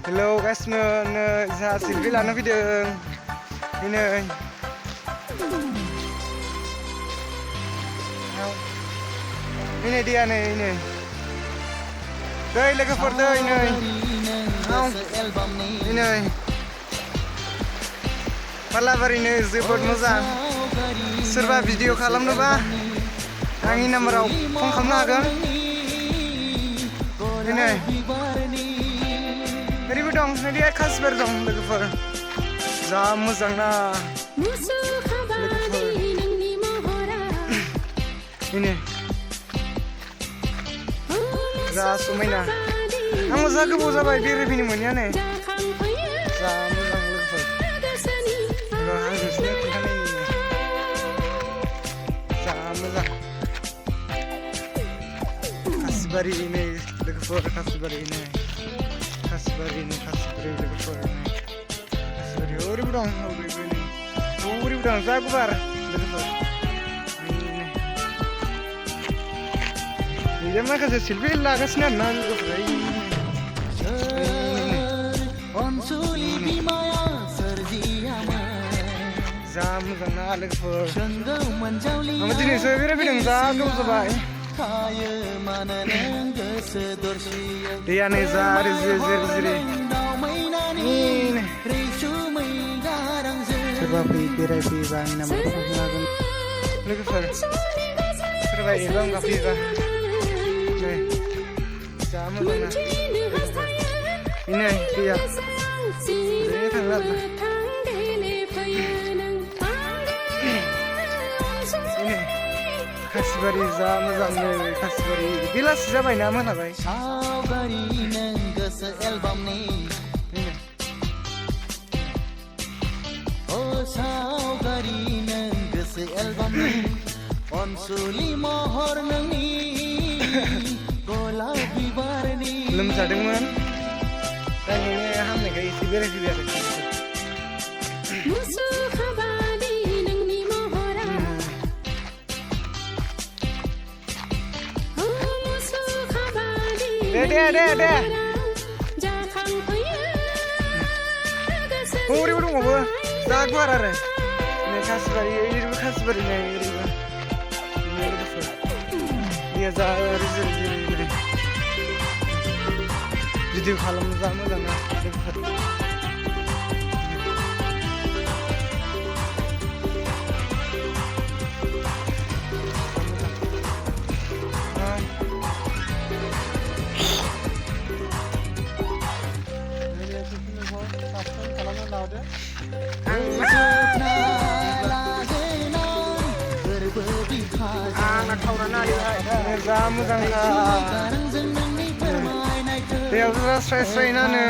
Hello guys, जा सिलफि लानो फैदों नै दैया नै दै लोगोफोर दै नै बालाबारिनो जोबोद मोजां सोरबा भिडिअ खालामनोबा आंनि नाम्बाराव फन खालामनो हागोन नै ओरैबो दं ओरै खासिबार दं लोगोफोर जा मोजां ना लोगोफोर नै जा समायना आंबो जा गोबाव जाबाय बेरायफैनो मोनैया नै जा मोजां लोगोफोर आं नोंसोरनो खोन्थानायनि जा मोजां खासिबारि नै लोगोफोर खासिबारि लोगोफोर खासिबारि ओरैबो दं ओरैबो दं जा गुवार लोगोफोर बिदि माखासे सेलफि लागासिनो आरोना लोगोफोर जा मोजां ना लोगोफोर आंबो दिनैसो बेरायफैदों जा गोबाव जाबाय दैया नै जा जिरि सोरबा बेरायफैयोबा आंनि नाम्बारखौ हरनो हागोन लोगोफोर सोरबा एलबाम गाफैयोबा नै जा मोजां ना नै दैया ओरैनो थांला आरोना खासिबारि जा मोजां नै खासिबारि बेलासि जाबायना मोनाबाय लोमजादोंमोन दा नोङो हामनायखाय एसे बेरायफैबाय आरो दे ओरैबो दंबावो जा गुवार आरो नै खासिबारि ओरैबो खासिबारि नै ओरैबो दैया जा ओरै जिरि भिडिअ खालामनो जा मोजां ना लोगोफोर जा मोजांखा दैयाव जा स्राय ना नै